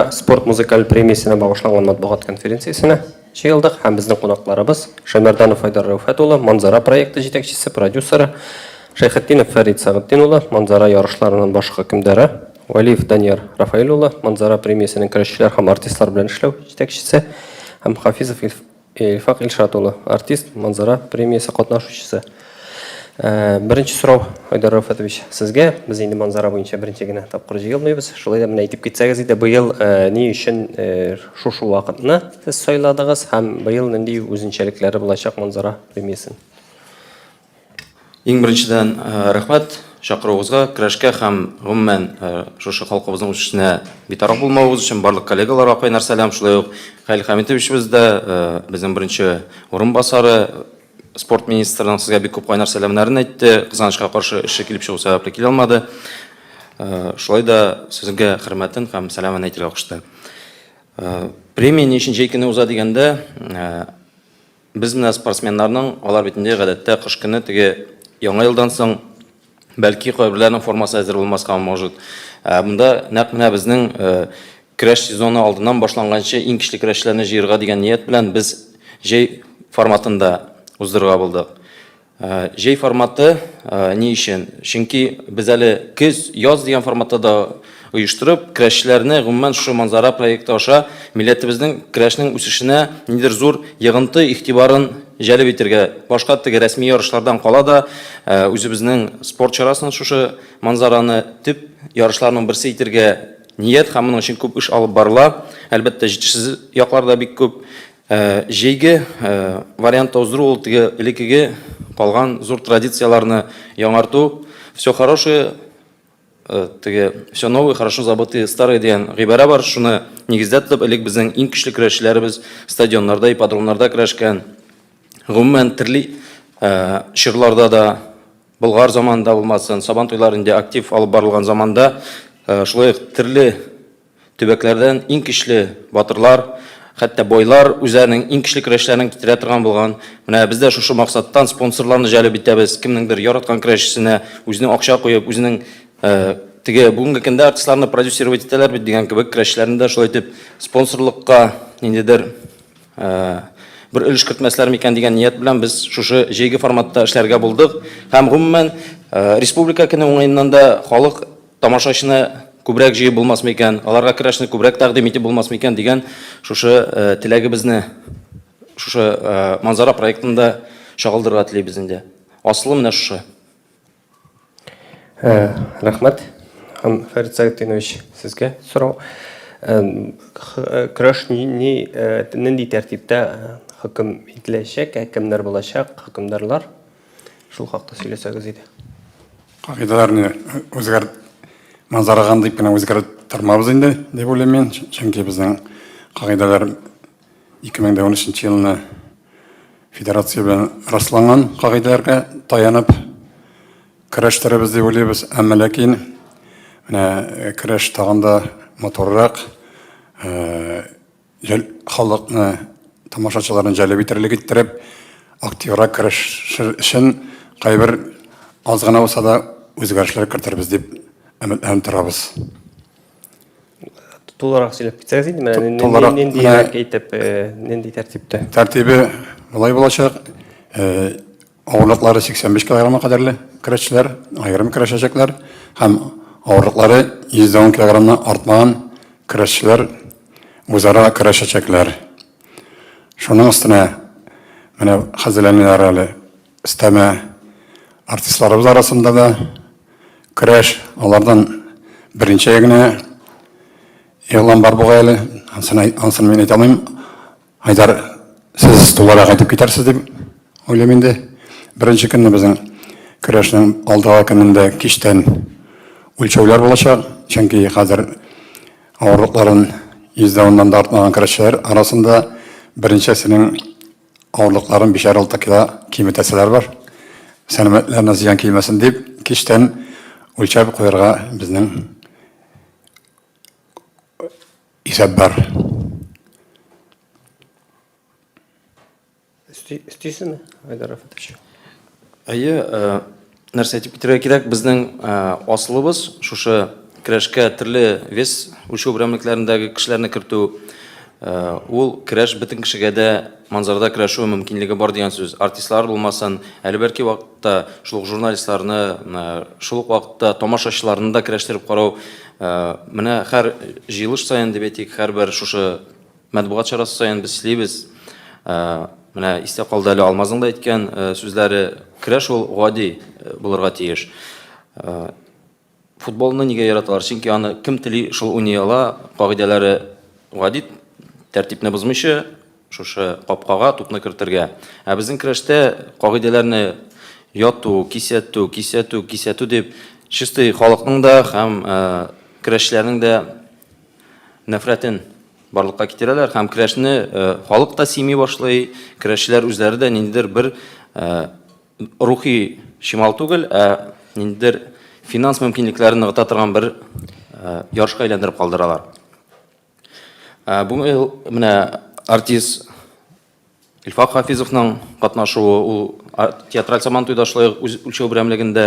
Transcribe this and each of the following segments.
Манзара спорт музыкаль премиясенә багышланган матбугат конференциясенә җыелдык һәм безнең кунакларыбыз Шаймәрданов Айдар Рәүфәт улы, Манзара проекты җитәкчесе, продюсеры, Шәйхетдинов Фәрит Сәгытдин улы, Манзара ярышларының баш хөкемдары, Вәлиев Данияр Рафаэль улы, Манзара премиясенең көрәшчеләр һәм артистлар белән эшләү җитәкчесе һәм Хафизов Илфак Илшат улы, артист, Манзара премиясе катнашучысы. Э, беренче сорау, Айдар Рафатович, сезгә. Без инде Манзара буенча беренче генә тапкыр җыелмыйбыз. Шулай да менә әйтеп китсәгез иде, быел э, ни өчен э, шушы вакытны сез сайладыгыз һәм быел нинди үзенчәлекләре булачак Манзара премиясен? Иң беренчедән, рәхмәт чакыруыгызга, көрәшкә һәм гомумән шушы халкыбызның үсешенә битараф булмавыгыз өчен барлык коллегаларга кайнар сәлам. Шулай ук Хәлил Хәмитовичыбыз да, безнең беренче урынбасары, спорт министрының сезгә бик күп кайнар сәламнәрен әйтте. Кызганычка каршы, эше килеп чыгу сәбәпле килә алмады. Шулай да сезгә хөрмәтен һәм сәламен әйтергә кушты. Премия ни өчен җәй көне уза дигәндә, Без менә спортсменнарның, алар бит инде гадәттә кыш көне теге Яңа елдан соң, бәлки кайберләренең формасы әзер булмаска может. Ә монда нәкъ менә безнең э, көрәш сезоны алдыннан башланганчы иң көчле көрәшчеләрне җыерга дигән ният белән без җәй форматында уздырырга булдык. Э, җәй форматы э, ни өчен? Чөнки без әле көз, яз дигән форматта да оештырып, көрәшчеләрне гомумән шушы Манзара проекты аша милләтебезнең көрәшнең үсешенә ниндидер зур йыгынты, игътибарын җәлеп итергә, башка теге рәсми ярышлардан кала да э, үзебезнең спорт чарасын шушы Манзараны төп ярышларның берсе итергә ният һәм моның өчен күп эш алып барыла. Әлбәттә, җитешсез яклар да бик күп. Җәйге вариантта уздыру ул теге элеккеге калган зур традицияләрне яңарту. Все хорошее, теге все новое, хорошо забытые старые дигән гыйбарә бар. Шуны нигездә тотып, элек безнең иң көчле көрәшчеләребез стадионнарда, ипподромнарда көрәшкән. Гомумән, төрле чорларда да, Болгар заманында булмасын, Сабан туйлары инде актив алып барылган заманда, шулай ук төрле Төбәкләрдән иң көчле батырлар, хәтта байлар үзләренең иң көчле көрәшчеләрен китерә торган булган. Менә без дә шушы максаттан спонсорларны җәлеп итәбез. Кемнеңдер яраткан көрәшчесенә үзенең акча куеп, үзенең теге бүгенге көндә артистларны продюсировать итәләр бит дигән кебек көрәшчеләрне дә шулай итеп спонсорлыкка ниндидер бер өлеш кертмәсләр микән дигән ният белән без шушы җәйге форматта эшләргә булдык. Һәм гомумән Республика көне уңаеннан да халык Тамашачыны күбрәк җыеп булмас микән, аларга көрәшне күбрәк тәкъдим итеп булмас микән дигән шушы э, теләгебезне шушы э, Манзара проектында чагылдырырга телибез инде. Асылы менә шушы. Э, рәхмәт. Һәм Фәрит Сәгытдинович, сезгә сорау. Көрәш ни, нинди тәртиптә хөкем ителәчәк, кемнәр булачак, хөкемдарлар? Шул хакта сөйләсәгез иде. Кагыйдәләрне үзгәрт манзараган дип кенә үзгәртеп тормабыз инде, дип уйлыйм мин. Чөнки безнең кагыйдәләр 2013 елны федерация белән расланган кагыйдәләргә таянып көрәштерәбез дип уйлыйбыз. Әмма ләкин менә э, көрәш тагын да матуррак, э, халыкны, тамашачыларны җәлеп итерлек иттереп, активрак көрәшер өчен кайбер аз гына булса да үзгәрешләр кертербез дип өметләнеп торабыз. Тулырак сөйләп китсәгез инде, менә тулырак, ниндирәк итеп, э, нинди тәртиптә? Тәртибе болай булачак. Э, авырлыклары 85 килограммга кадәрле көрәшчеләр аерым көрәшәчәкләр һәм авырлыклары 110 килограммнан артмаган көрәшчеләр үзара көрәшәчәкләр. Шуның өстенә менә хәзерләнәләр әле өстәмә артистларыбыз арасында да көрәш, алардан берничә генә игълан бар бугай әле, ансын, ансын мин әйтә алмыйм. Айдар, сез тулырак әйтеп китәрсез дип уйлыйм инде. Беренче көнне безнең көрәшнең алдагы көнендә кичтән үлчәүләр булачак, чөнки хәзер авырлыкларын 110-нан да артмаган көрәшчеләр арасында берничәсенең авырлыкларын бишәр алты кило киметәселәр бар. Сәламәтләренә зыян килмәсен дип, кичтән үлчәп куярга безнең исәп бар. Өстисезме, Айдар Рафатович? Әйе, э, нәрсә әйтеп китәргә кирәк, безнең э, асылыбыз шушы Көрәшкә төрле вес үлчәү берәмлекләрендәге кешеләрне кертү, ул көрәш бөтен кешегә дә Манзарада көрәшү мөмкинлеге бар дигән сүз. Артистлар булмасын, әле бәлки вакытта шул ук журналистларны, шул ук вакытта тамашачыларны да көрәштереп карау. Менә һәр җыелыш саен дип әйтик, һәрбер шушы матбугат чарасы саен без эшлибез. Менә истә калды әле Алмазның да әйткән сүзләре, көрәш ул гади булырга тиеш. Футболны нигә яраталар? Чөнки аны кем тели, шул уйный ала. Кагыйдәләре гади, тәртипне бозмыйча, шушы капкага тупны кертергә. Ә безнең көрәштә кагыйдәләрне яту, кисәтү, кисәтү, кисәтү дип, чистый халыкның да һәм көрәшчеләрнең дә нәфрәтен барлыкка китерәләр һәм көрәшне халык та сөйми башлый, көрәшчеләр үзләре дә ниндидер бер рухи чимал түгел, ә ниндидер финанс мөмкинлекләрен ныгыта торган бер ярышка әйләндереп калдыралар. Бу ел менә артист Илфак Хафизовның катнашуы, ул театраль Сабантуйда шулай ук үз үлчәү берәмлегендә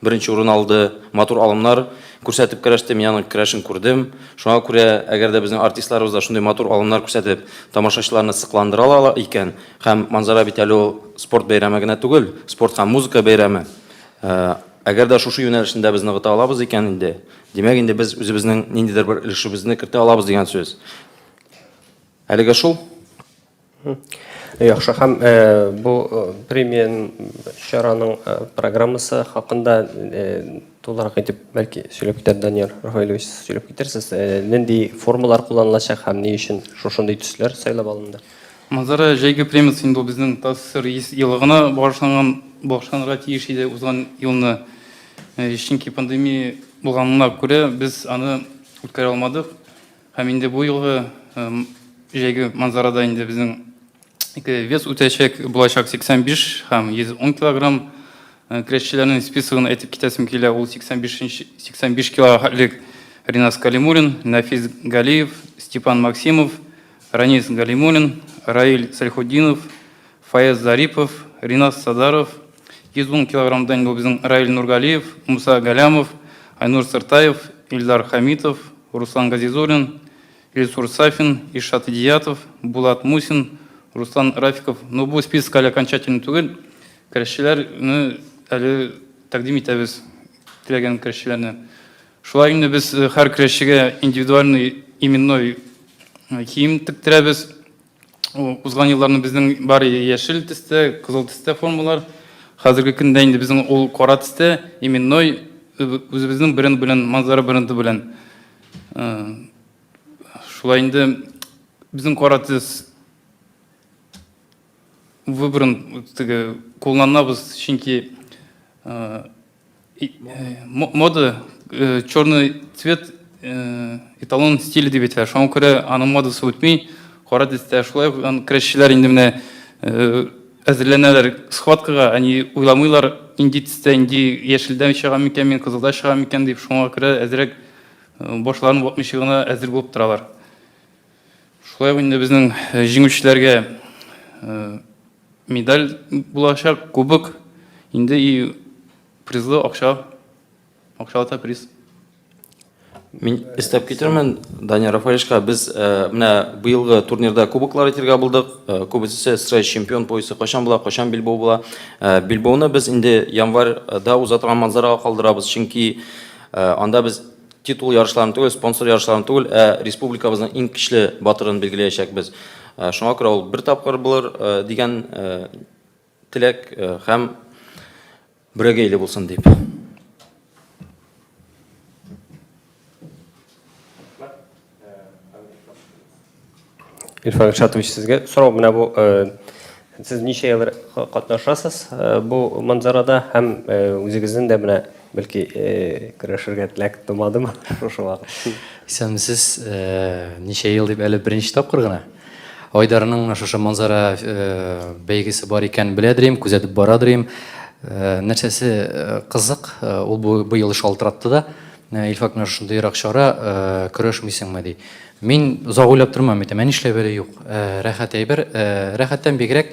беренче урын алды, матур алымнар күрсәтеп көрәште, мин аның көрәшен күрдем. Шуңа күрә, әгәр дә безнең артистларыбыз да шундый матур алымнар күрсәтеп, тамашачыларны сыкландыра ала икән, Һәм Манзара бит әле ул спорт бәйрәме генә түгел, спорт һәм музыка бәйрәме. Әгәр дә шушы юнәлешендә без ныгыта алабыз икән инде, димәк инде без үзебезнең ниндидер бер өлешебезне кертә алабыз дигән сүз. Әлегә шул. Яхшы, һәм бу премия чараның программасы хакында тулырак итеп бәлки сөйләп китәр Данияр Рафаэлевич, сөйләп китерсез. Нинди формалар кулланылачак һәм ни өчен шушындый төсләр сайлап алынды? Манзара җәйге премиясе инде ул безнең ТАССР 100 еллыгына багышланган, багышланырга тиеш иде узган елны. Чөнки пандемия булганына күрә без аны үткәрә алмадык. Һәм инде бу елгы җәйге манзарада инде безнең ике вес үтәчәк, булачак 85 һәм 110 килограмм. Көрәшчеләрнең списогын әйтеп китәсем килә, ул 85 85 килога хәтлек Ринас Калимуллин, Нәфис Галиев, Степан Максимов, Ранис Галимуллин, Раил Сәлхутдинов, Фаяз Зарипов, Ринас Садаров, 110 килограммда инде ул безнең Раил Нургалиев, Муса Галямов, Айнур Сыртаев, Илдар Хамитов, Руслан Газизуллин, Илсур Сафин, Ишат Идиятов, Булат Мусин, Руслан Рафиков. Ну, бу список әле окончательный түгел. Көрәшчеләрне әле тәкъдим итәбез, теләгән көрәшчеләрне. Шулай инде без һәр көрәшчегә индивидуальный именной кием тектерәбез. Узган елларны безнең бар яшел төстә, кызыл төстә формалар. Хәзерге көндә инде безнең ул кара төстә, именной үзебезнең бренд белән, Манзара бренды белән. Шулай инде безнең кара төс выбран теге кулланабыз, чөнки Мода черный цвет эталон стиле дип әйтәләр. Шуңа күрә аның модасы үтми. Кара төстә шулай ук көрәшчеләр инде менә әзерләнәләр схваткага, они уйламыйлар, нинди төстә, нинди яшелдә чыгам микән мин, кызылда чыгам микән дип, шуңа күрә әзрәк башларын ватмыйча гына әзер булып торалар. Шулай ук инде безнең җиңүчеләргә Медаль булачак, кубок, инде и призлы акча, акчалата приз. Мин өстәп китермен, Даня Рафаэльчка, без э, менә быелгы турнирда кубоклар итергә булдык. Э, күбесесе сразу чемпион поясы кайчан була, кайчан билбау була. Э, билбауны без инде январьда уза торган манзарага калдырабыз, чөнки анда без Титул ярышларын түгел, спонсор ярышларын түгел, ә республикабызның иң көчле батырын билгеләячәкбез. Э, шуңа күрә ул бер тапкыр булыр э, дигән э, теләк һәм берәгәйле булсын дип. Илфак Илшатович, сезгә сорау менә бу сез ничә ел катнашасыз бу манзарада һәм үзегезнең дә менә бәлки көрәшергә теләк тумадымы шушы вакыт? Исәнмесез, ничә ел дип әле беренче тапкыр гына. Айдарның менә шушы манзара бәйгесе бар икән беләдер идем, күзәтеп барадыр идем. Нәрсәсе кызык, ул бу быел шалтыратты да, Илфак, менә шушындыйрак чара, көрәшмисеңме ди. Мин озак уйлап тормам, әйтәм, ә нишләп әле юк? Рәхәт әйбер. Рәхәттән бигрәк,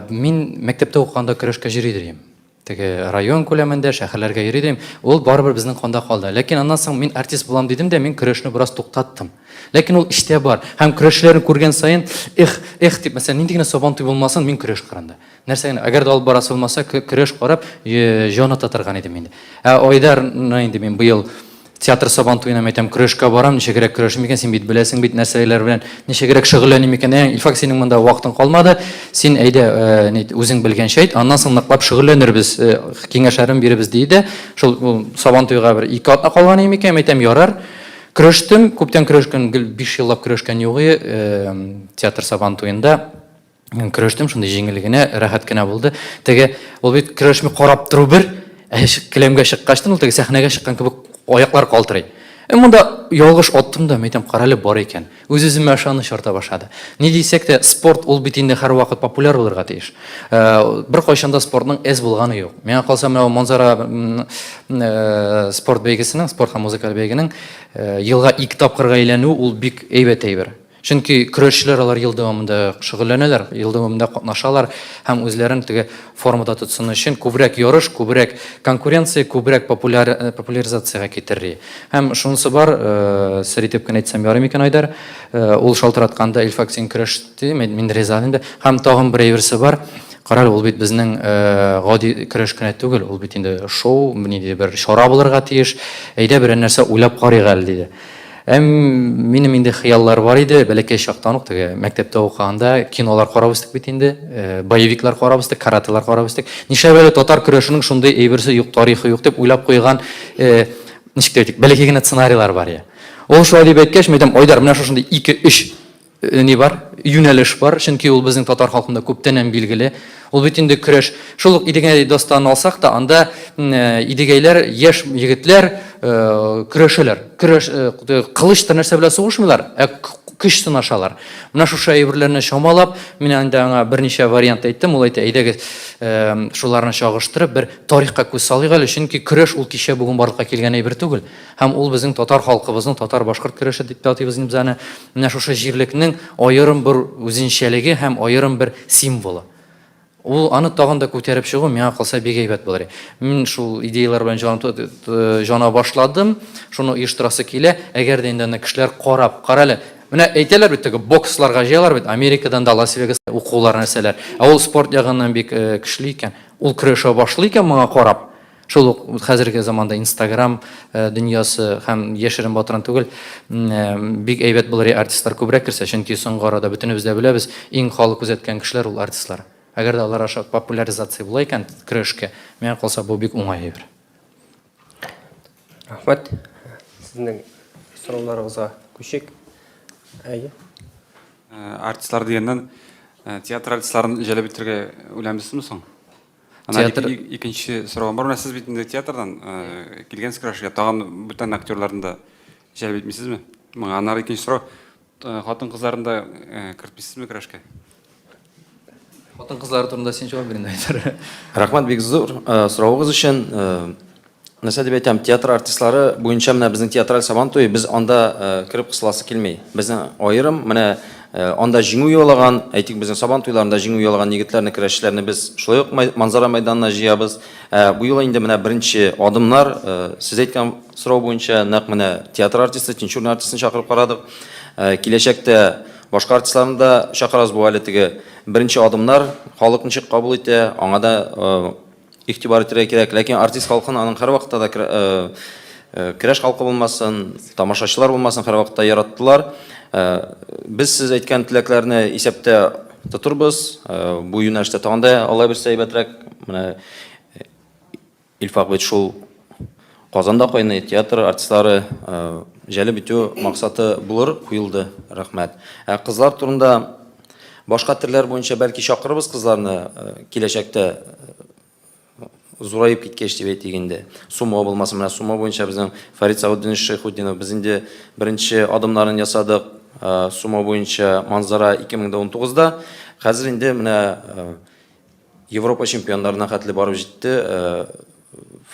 мин мәктәптә укыганда көрәшкә йөри идем. Теге район күләмендә, шәһәрләргә йөри идем. Ул барыбер безнең канда калды. Ләкин аннан соң мин артист булам дидем дә, мин көрәшне бераз туктаттым. Ләкин ул эчтә бар. Һәм көрәшчеләрне күргән саен, эх, эх дип, мәсәлән, нинди генә Сабантуй булмасын, мин көрәш кырында. Нәрсә генә, әгәр дә алып барасы булмаса, көрәш карап, җан ата торган идем инде. Ә Айдарны инде мин быел Театр Сабан туена мәйтәм, көрәшкә барам, ничегрәк көрәшим икән, син бит беләсең бит нәрсәләр белән, ничегрәк шөгыльләним икән. Ә, Илфак, синең монда вакытың калмады, син әйдә, э, ни, үзең белгәнчә әйт, аннан соң ныклап шөгыльләнербез, э, киңәшләрен бирербез, диде. Шул ул Сабан туйга бер ике атна калган иде микән, мәйтәм, ярар. Көрәштем, күптән көрәшкән, гел 5 еллап көрәшкән юк иде, э, театр Сабан туенда. Көрәштем, шундый җиңел генә, рәхәт кенә булды. Теге, ул бит көрәшне карап тору бер, ә келәмгә чыккачтын ул теге сәхнәгә чыккан кебек аяклар калтырый. Ә монда ялгыш аттым да, мәйтәм, карале бар икән. Үз-үземә ышаныч арта башлады. Ни дисәк тә, спорт ул бит инде һәрвакыт популяр булырга тиеш. Э, беркайчан да спортның әз булганы юк. Миңа калса, менә Манзара э, спорт бәйгесенең, спорт һәм музыкаль бәйгенең э, елга ике тапкырга әйләнү ул бик әйбәт әйбер. Чөнки көрәшчеләр алар ел дәвамында шөгыльләнәләр, ел дәвамында катнашалар һәм үзләрен теге формада тотсын өчен күбрәк ярыш, күбрәк конкуренция, күбрәк популяр, э, популяризациягә китерер. Һәм шунысы бар, э, сер итеп кенә әйтсәм ярый микән, Айдар, э, ул шалтыратканда Илфак син көрәш ди, мин риза инде. Һәм тагын бер әйберсе бар. Карале, ул бит безнең гади көрәш кенә түгел, ул бит инде шоу, ниндидер бер чара булырга тиеш. Әйдә берәр нәрсә уйлап карыйк әле, диде. Әм минем инде хыяллар бар иде, бәләкәй чактан ук теге мәктәптә укыганда кинолар карап үстек бит инде, э, боевиклар карап үстек, карателар карап үстек. Нишләп әле татар көрәшенең шундый әйберсе юк, тарихы юк дип уйлап куйган, э, ничек тә әйтик, бәләкәй генә сценарийлар бар я. Ул шулай дип әйткәч, мин әйтәм, Айдар, менә шушындый 2-3 Э, ни бар, юнәлеш бар, чөнки ул безнең татар халкында күптәннән билгеле. Ул бит инде көрәш. Шул ук Идегәй дастанын алсак та, анда э, идегәйләр, яшь егетләр э, көрәшәләр. Көрәш кылычта нәрсә белән сугышмыйлар, ә көч сынашалар. Менә шушы әйберләрне чамалап, мин инде аңа берничә вариант әйттем. Ул әйтә, әйдәгез, шуларны чагыштырып, бер тарихка күз салыйк әле, чөнки көрәш ул кичә бүген барлыкка килгән әйбер түгел. Һәм ул безнең татар халкыбызның, татар-башкорт көрәше дип тә атыйбыз инде без аны, менә шушы җирлекнең аерым бер үзенчәлеге һәм аерым бер символы. Ул аны тагын да күтәреп чыгу миңа калса бик әйбәт булыр. Мин шул идеяләр белән җан, җана башладым, шуны оештырасы килә. Әгәр дә инде аны кешеләр карап, карале, менә әйтәләр бит теге боксларга җыялар бит, Америкадан да Лас-Вегас укулар нәрсәләр. Ә ул спорт ягыннан бик э, көчле икән. Ул көрәшә башлый икән моңа карап. Шул ук хәзерге заманда Инстаграм э, дөньясы һәм яшерен батырын түгел, э, бик әйбәт булыр артистлар күбрәк керсә, чөнки соңгы арада бөтенебез дә беләбез, иң халык күзәткән кешеләр ул артистлар. Әгәр дә алар аша популяризация була икән көрәшкә, миңа калса бу бик уңай әйбер. Рәхмәт. Сезнең сорауларыгызга күчик. Әйе. Э, артистлар дигәннән, театр артистларын җәлеп итәргә уйламыйсызмы соң? Ана Театр... Икенче соравым бар. Менә сез бит инде театрдан э, килгәнсез көрәшергә. Тагын бүтән актерларны да җәлеп итмисезме? Моңа аннары икенче сорау. Э, хатын-кызларны да э, кертмисезме көрәшкә? Хатын-кызлар турында син җавап бир инде, Айдар. Рәхмәт бик зур соравыгыз өчен. Нәрсә дип әйтәм, театр артистлары буенча менә безнең театраль Сабан туе, без анда э, кереп кысыласы килми. Безнең аерым менә э, анда җиңү яулаган, әйтик, безнең Сабан туйларында җиңү яулаган егетләрне, көрәшчеләрне без шулай ук Манзара мәйданына җыябыз. Ә, бу юлы инде менә беренче адымнар, э, сез әйткән сорау буенча нәкъ менә театр артисты, Тинчурин артистын чакырып карадык. Киләчәктә башка артистларны да чакырабыз. Бу әле теге беренче адымнар, халык ничек кабул итә, аңа да Игътибар итәргә кирәк. Ләкин артист халкын аның һәрвакытта да э, э, көрәш халкы булмасын, тамашачылар булмасын, һәрвакытта яраттылар. Э, без сез әйткән теләкләрне исәптә тотырбыз. Бу юнәлештә тагын да алай бирсә әйбәтрәк. Менә Илфак бит шул Казанда кайный театр артистлары җәлеп итү максаты булыр куелды. Рәхмәт. Ә кызлар турында Башка төрләр буенча бәлки чакырырбыз кызларны киләчәктә зураеп киткәч дип әйтик инде. Сумо булмасын, менә сумо буенча безнең Фәрит Саудинович Шәйхутдинов без инде беренче адымнарын ясадык. Сумо буенча Манзара 2019-да. Хәзер инде менә Европа чемпионнарына хәтле барып җитте.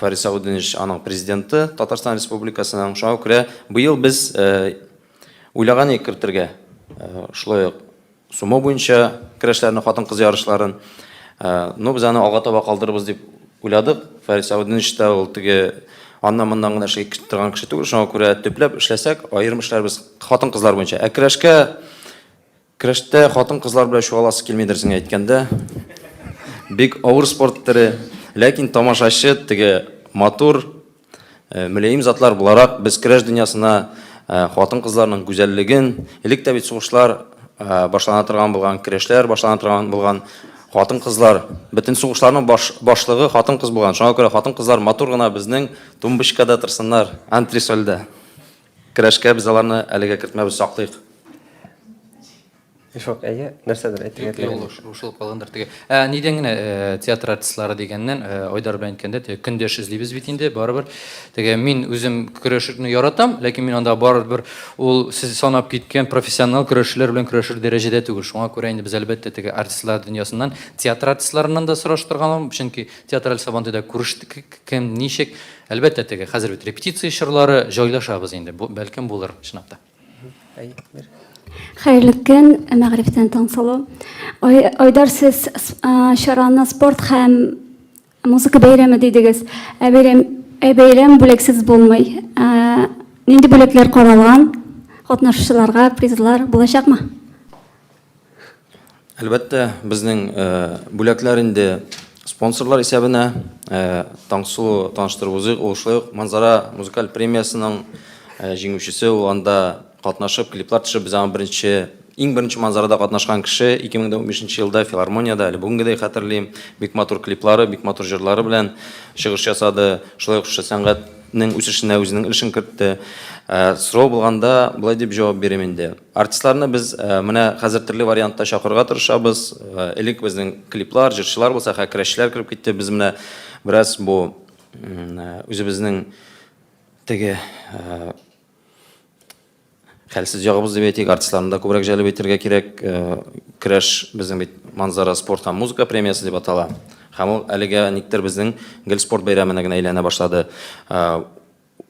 Фәрит Саудинович аның президенты Татарстан Республикасының. Шуңа күрә быел без Уйлаган идек кертергә. Шулай ук сумо буенча көрәшләрне, хатын-кыз ярышларын. Но без аны алга таба калдырырбыз дип уйладык. Фәрит Сәгудинович та ул теге аннан-моннан гына эшли торган кеше түгел, шуңа күрә төпләп эшләсәк, аерым эшләрбез хатын-кызлар буенча. Ә көрәшкә көрәштә хатын-кызлар белән чуаласы килми дөресен әйткәндә. Бик авыр спорт төре, ләкин тамашачы теге матур Мөлаем затлар буларак, без көрәш дөньясына хатын-кызларның гүзәллеген, элек тә бит сугышлар башлана торган булган, көрәшләр башлана торган булган, хатын-кызлар, бөтен сугышларның баш, башлыгы хатын-кыз булган. Шуңа күрә хатын-кызлар матур гына безнең тумбочкада торсыннар, антресольдә. Көрәшкә без аларны әлегә кертмәбез, саклыйк. Ишок, әйе, нәрсәдер әйтергә теләгән. Юк, кушылып калгандыр теге. Ә нидән генә театр артистлары дигәннән, Айдар белән әйткәндә, теге көндәш эзлибез бит инде, барыбер. Теге мин үзем көрәшергне яратам, ләкин мин анда барыбер ул сез санап киткән профессионал көрәшчеләр белән көрәшер дәрәҗәдә түгел. Шуңа күрә инде без әлбәттә теге артистлар дөньясыннан, театр артистларыннан да сораштырган, чөнки театраль Сабантуйда күрештек, кем ничек. Әлбәттә теге хәзер бит репетиция чорлары, җайлашабыз инде. Бәлкем булыр, чынлап та. Хәерле көн, Мәгарифтән Таңсылу. Айдар, сез чараны спорт һәм музыка бәйрәме дидегез. Ә бәйрәм, ә бәйрәм бүләксез булмый. Нинди бүләкләр каралган? Катнашучыларга призлар булачакмы? Әлбәттә, безнең бүләкләр инде спонсорлар исәбенә. Таңсылу таныштырып узыйк, ул шулай ук Манзара музыкаль премиясенең җиңүчесе, ул анда катнашып, клиплар төшереп, без аңа беренче, иң беренче Манзарада катнашкан кеше, 2015 елда филармониядә, әле бүгенгедәй хәтерлим, бик матур клиплары, бик матур җырлары белән чыгыш ясады. Шулай ук шушы сәнгатьнең үсешенә үзенең өлешен кертте. Сорау булганда, болай дип җавап бирим инде. Артистларны без менә хәзер төрле вариантта чакырырга тырышабыз. Элек безнең клиплар, җырчылар булса, хәзер көрәшчеләр кереп китте. Без менә бераз бу үзебезнең теге хәлсез ягыбыз дип әйтик, артистларны да күбрәк җәлеп итәргә кирәк. Көрәш безнең бит Манзара спорт һәм музыка премиясе дип атала. Һәм ул әлегә никтер безнең гел спорт бәйрәменә генә әйләнә башлады.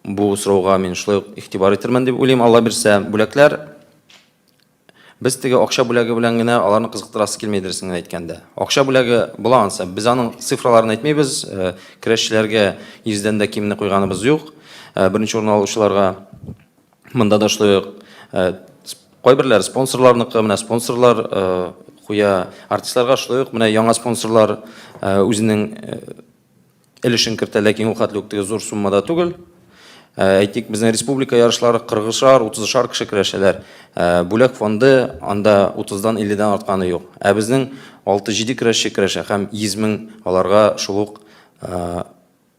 Бу сорауга мин шулай ук игътибар итермен дип уйлыйм, Алла бирсә. Бүләкләр без теге акча бүләге белән генә аларны кызыктырасы килми дөресен генә әйткәндә. Акча бүләге була ансы. Без аның цифраларын әйтмибез. Э, көрәшчеләргә йөздән дә кимне куйганыбыз юк. Э, беренче урын алучыларга монда да шулай ук э, кайберләре спонсорларныкы, менә спонсорлар куя. Артистларга шулай ук менә яңа спонсорлар үзенең өлешен кертә, ләкин ул хәтле үк теге зур суммада түгел. Ә, әйтик, безнең республика ярышлары 40-шар, 30-шар кеше көрәшәләр. Ә, бүләк фонды анда 30-дан 50-дән артканы юк. Ә безнең 6-7 көрәшче көрәшә һәм 100 мең аларга шул ук ә,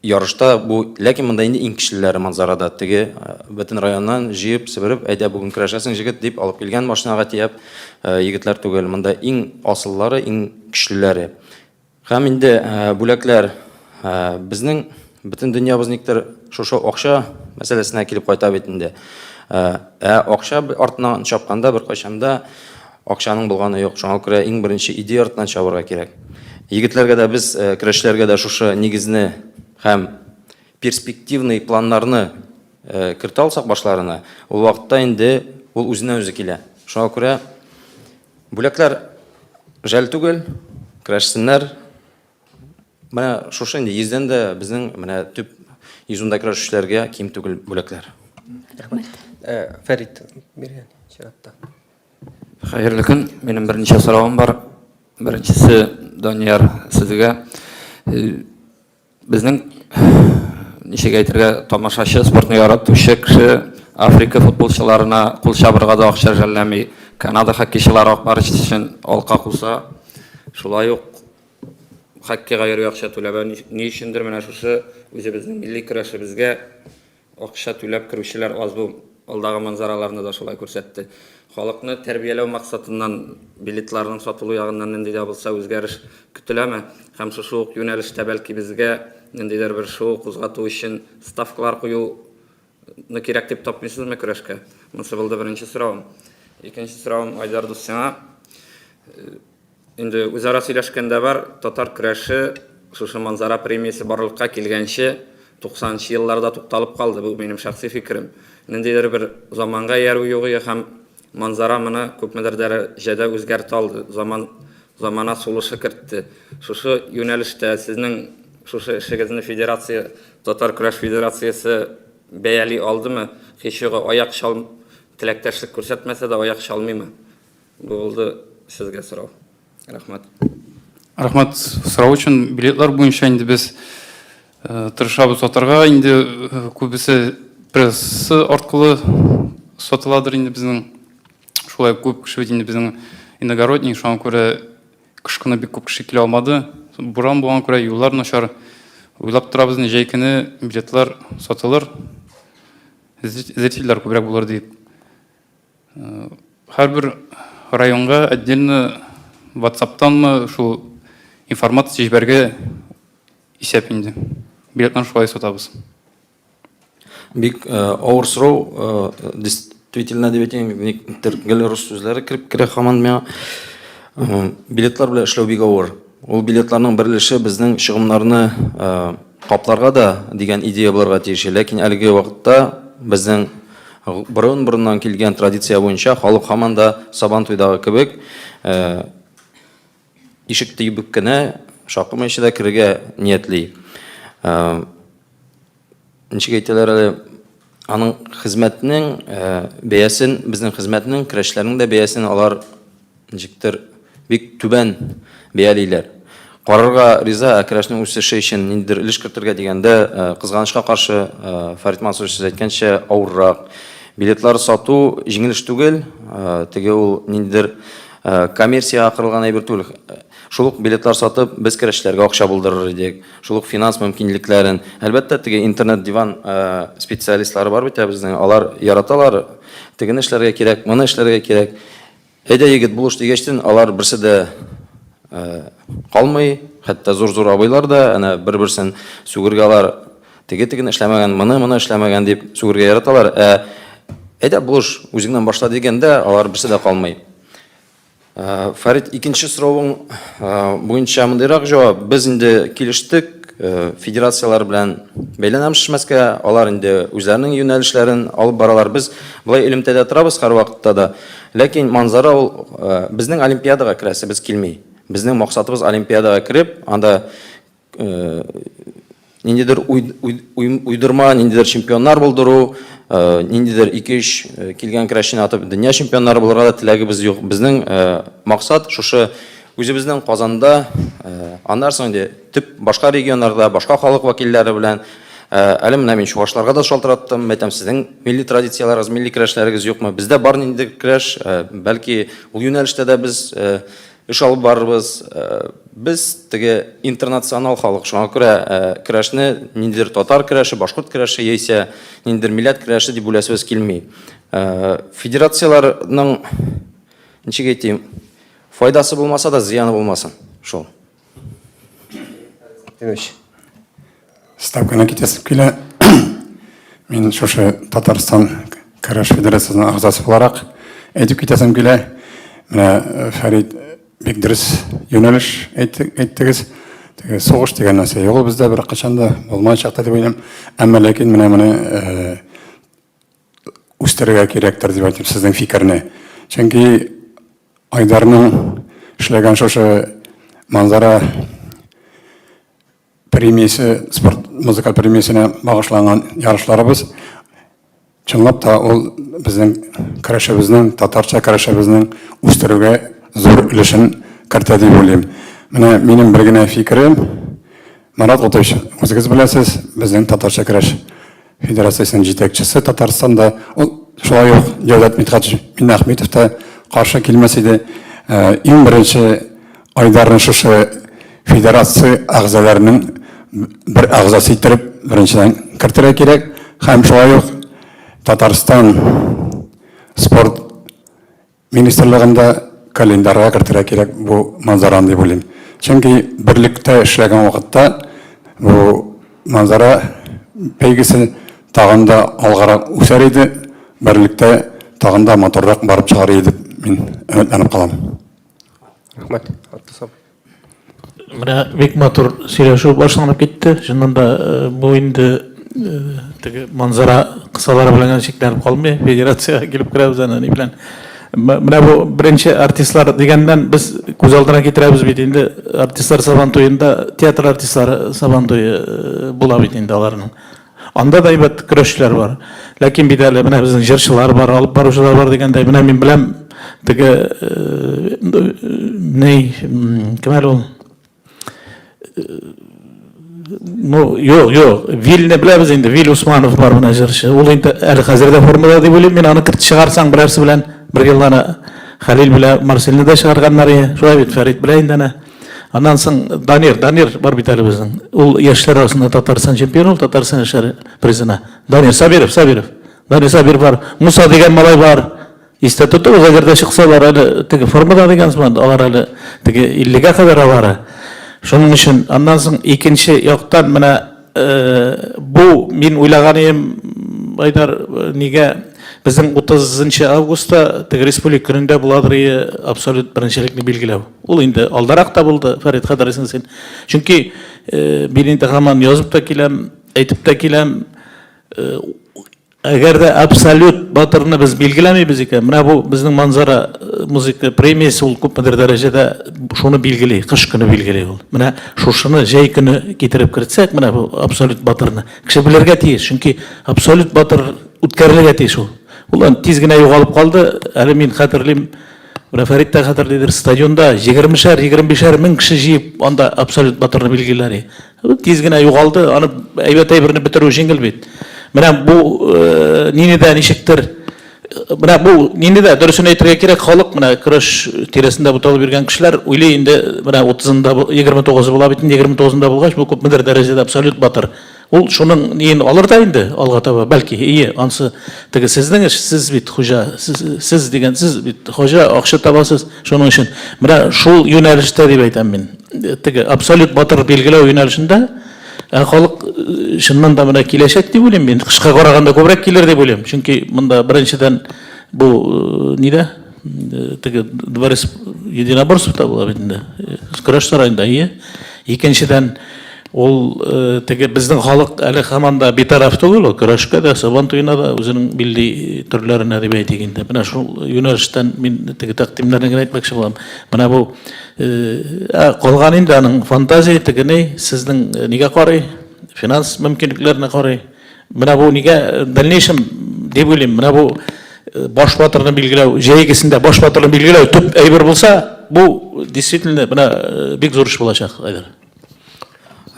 ярышта бу, ләкин монда инде иң көчлеләре Манзарада, теге бөтен районнан җыеп, себереп, әйдә бүген көрәшәсең, җегет, дип алып килгән машинага төяп егетләр түгел. Монда иң асыллары, иң көчлеләре. Һәм инде бүләкләр безнең бөтен дөньябыз никтер шушы акча мәсьәләсенә килеп кайта бит инде. Ә акча артыннан чапканда беркайчан да акчаның булганы юк. Шуңа күрә иң беренче идея артыннан чабырга кирәк. Егетләргә дә без көрәшчеләргә дә шушы нигезне һәм перспективный планнарны кертә алсак башларына, ул вакытта инде ул үзеннән үзе килә. Шуңа күрә Бүләкләр жәл түгел, көрәшсеннәр. Менә шушы инде йөздән дә безнең менә төп 110 да көрәшүчеләргә ким түгел бүләкләр. Рәхмәт. Э, Фәрит биргән чиратта. Хәерле көн. Минем берничә соравым бар. Беренчесе, Данияр, сезгә. Э, Безнең, ничек әйтергә, тамашачы, спортны яратучы кеше Африка футболчыларына кул чабырга да акча жәлләми. Канада хоккейчылары Ак Барс өчен алка куса, шулай ук хоккейга йөрү акча түләп, ни өчендер менә шушы үзебезнең милли көрәшебезгә Акча түләп керүчеләр аз бу алдагы манзараларны да шулай күрсәтте. Халыкны тәрбияләү максатыннан билетларның сатылу ягыннан нинди дә булса үзгәреш көтеләме? Һәм шушы ук юнәлештә бәлки безгә ниндидер бер шоу кузгату өчен ставкалар куюны кирәк дип тапмыйсызмы көрәшкә? Монысы булды беренче соравым. Икенче соравым, Айдар дус, сиңа. Инде үзара сөйләшкәндә бар, татар көрәше шушы Манзара премиясе барлыкка килгәнче 90 нчы елларда тукталып калды, бу минем шәхси фикерем. Ниндидер бер заманга иярү юк иде һәм Манзара моны күпмедер дәрәҗәдә үзгәртә алды, заман, замана сулышы кертте. Шушы юнәлештә сезнең. Шушы эшегезне федерация, татар көрәш федерациясе бәяли алдымы? Һич югы аяк чал, теләктәшлек күрсәтмәсә дә аяк чалмыймы? Бу булды сезгә сорау. Рәхмәт. Рәхмәт сорау өчен. Билетлар буенча инде без тырышабыз сатарга. Инде күбесе пресса аркылы сатыладыр инде безнең. Шулай күп кеше бит инде безнең иногородний, шуңа күрә кыш көне бик күп кеше килә алмады. Буран булган күрә юллар начар. Уйлап торабыз, инде җәй көне билетлар сатылыр. Зрительләр күбрәк булыр дип. Һәрбер районга отдельно WhatsApp-танмы шул информация җибәргә исәп инде. Билетларны шулай сатабыз. Бик авыр сорау, действительно дип әйтәм, никтер гел рус сүзләре кереп керә һаман миңа. Билетлар белән эшләү бик авыр. Ул билетларның бер өлеше безнең чыгымнарны капларга да дигән идея булырга тиеш. Ләкин әлеге вакытта безнең борын-борыннан килгән традиция буенча халык һаман да Сабан туйдагы кебек ишек тибеп кенә, шакымыйча да керергә ниятли. Ничек әйтәләр әле, аның хезмәтнең бәясен, безнең хезмәтнең, көрәшчеләрнең дә бәясен алар ничектер бик түбән бәялиләр. Карарга риза, ә көрәшнең үсеше өчен ниндидер өлеш кертергә дигәндә, кызганычка каршы, Фәрит Мансурович, сез әйткәнчә, авыррак. Билетлар сату җиңел эш түгел, теге ул ниндидер коммерциягә корылган әйбер түгел. Шул ук билетлар сатып, без көрәшчеләргә акча булдырыр идек. Шул ук финанс мөмкинлекләрен. Әлбәттә, теге интернет-диван специалистлары бар бит ә безнең, алар яраталар, тегене эшләргә кирәк, моны эшләргә кирәк. Әйдә, егет, булыш дигәчтен, алар берсе дә калмый, хәтта зур-зур абыйлар да, әнә бер-берсен сүгергә алар теге тегене эшләмәгән, моны моны эшләмәгән дип сүгергә яраталар. Ә әйдә, булыш, үзеңнән башла дигәндә, алар берсе дә калмый. Э, Фәрит, икенче соравың э, буенча мондыйрак җавап. Без инде килештек, э, федерацияләр белән бәйләнәмез эшмәскә, алар инде үзләренең юнәлешләрен алып баралар. Без болай элемтәдә торабыз һәрвакытта да. Ләкин манзара ул безнең олимпиадага керәсебез килми. Безнең максатыбыз олимпиадага кереп, анда ниндидер уйдырма, ниндидер чемпионнар булдыру, ниндидер 2-3 килгән көрәшчене атып дөнья чемпионнары булырга да теләгебез юк. Безнең максат шушы үзебезнең Казанда, аннан соң инде төп башка регионнарда, башка халык вәкилләре белән әле менә мин чувашларга да шалтыраттым, әйтәм, сезнең милли традицияләрегез, милли көрәшләрегез юкмы? Бездә бар ниндидер көрәш, бәлки ул юнәлештә дә без Эш алып барырбыз. Без теге интернационал халык, шуңа күрә көрәшне ниндидер татар көрәше, башкорт көрәше яисә ниндидер милләт көрәше дип бүләсебез килми. Федерацияләрнең, ничек әйтим, файдасы булмаса да, зыяны булмасын. Шул. Тыныч. Ставканы китәсем килә. Мин шушы Татарстан көрәш федерациясенең әгъзасы буларак әйтеп китәсем килә. Менә э, Фәрит бик дөрес юнәлеш әйттегез. Теге сугыш дигән нәрсә юк ул бездә беркайчан да булмаячак та дип уйлыйм. Әмма ләкин менә моны э, үстерергә кирәктер дип әйтим сезнең фикерне. Чөнки Айдарның эшләгән шушы манзара премиясе, спорт музыка премиясенә багышланган ярышларыбыз чынлап та ул безнең көрәшебезнең, татарча көрәшебезнең үстерүгә зур өлешен кертә дип уйлыйм. Менә минем бер генә фикерем, Марат Гатович, үзегез беләсез, безнең татарча көрәш Федерациясенең җитәкчесе Татарстанда, ул шулай ук Җәүдәт Мидхәтович Миннәхмитов та каршы килмәс иде. Э, иң беренче Айдарны шушы федерация әгъзаларының бер әгъзасы иттереп беренчедән кертергә кирәк һәм шулай ук Татарстан спорт Министрлыгында календарьга кертергә кирәк бу манзараны дип уйлыйм. Чөнки берлектә эшләгән вакытта бу манзара бәйгесе тагын да алгарак үсәр иде, берлектә тагын да матуррак барып чыгар иде дип мин өметләнеп калам. Рәхмәт, Аттас абый. Менә бик матур сөйләшү башланып китте. Чыннан да э, бу инде э, теге манзара кысалары белән генә чикләнеп калмый. Федерациягә килеп керәбез әнә ни белән. Менә бу беренче артистлар дигәннән без күз алдына китерәбез бит инде артистлар сабан туенда театр артистлары сабан туе э, була бит инде аларның. Анда да әйбәт көрәшчеләр бар. Ләкин бит әле менә безнең җырчылар бар, алып баручылар бар дигәндәй, менә мин беләм теге э, ни кем әле ул? Ну, юк, юк, Вилне беләбез инде, Вил Усманов бар менә җырчы. Ул инде әле хәзер дә формада дип уйлыйм. Мин аны кертеп чыгарсаң берәрсе белән бер елны аны Хәлил белән Марсельне дә чыгарганнар иде. Шулай бит, Фәрит белә инде аны. Аннан соң Данир, Данир бар бит әле безнең. Ул яшьләр арасында Татарстан чемпионы, ул Татарстан яшьләре призына. Данир Сабиров, Сабиров. Данир Сабиров бар. Муса дигән малай бар. Истә тотыгыз, әгәр дә чыкса, алар әле теге формада дигән сыман, алар әле теге 50-гә кадәр алары. Шуның өчен аннан соң икенче яктан менә э, бу мин уйлаган идем, Айдар, э, нигә безнең 30 августта теге республика көнендә буладыр ие абсолют беренчелекне билгеләү. Ул инде алдарак та булды, Фәрит хәтерлисең син. Чөнки э, мин инде һаман язып та киләм, әйтеп тә киләм, Әгәр дә абсолют батырны без билгеләмибез икән, менә бу безнең Манзара э, музыка премиясе ул күпмедер дәрәҗәдә шуны билгели, кыш көне билгели ул. Менә шушыны җәй көне китереп кертсәк, менә бу абсолют батырны кеше белергә тиеш, чөнки абсолют батыр үткәрелергә тиеш ул. Ул тиз генә югалып калды. Әле мин хәтерлим, менә Фәрит тә хәтерлидер, стадионда 20-шәр, 25-шәр мең кеше җыеп, анда абсолют батырны билгеләр. Тиз генә югалды, аны әйбәт әйберне бетерү җиңел бит. Менә бу э, нине дә ничектер менә бу нине дә дөресен әйтергә кирәк, халык менә көрәш тирәсендә буталып йөргән кешеләр уйлый инде менә 30-ында 29-ы була бит инде 29-ында булгач, бу күпмедер дәрәҗәдә абсолют батыр. Ул шуның ниен алыр да инде алга таба, бәлки, ие, ансы теге сезнең эш, сез бит хуҗа, сез, сез дигән сез бит хуҗа, акча табасыз, шуның өчен. Менә шул юнәлештә дип әйтәм мин. Теге абсолют батыр билгеләү юнәлешендә ә халык э, чыннан да менә киләчәк дип уйлыйм мин. Кышка караганда күбрәк килер дип уйлыйм. Чөнки монда беренчедән бу э, нидә э, теге дворец единоборств та була бит инде. Көрәш сараенда, ие. Икенчедән ул теге безнең халык әле һаман да битараф түгел, ул көрәшкә дә, сабан туена да үзенең милли төрләренә дип әйтик инде. Менә шул юнәлештән мин теге тәкъдимнәрне генә әйтмәкче булам. Менә бу Ә калган инде аның фантазия тегене сезнең нигә карый, финанс мөмкинлекләренә карый. Менә бу нигә дальнейшем дип уйлыйм, менә бу баш батырны билгеләү, җәйгесендә баш батырны билгеләү төп әйбер булса, бу действительно менә бик зур эш булачак, Айдар.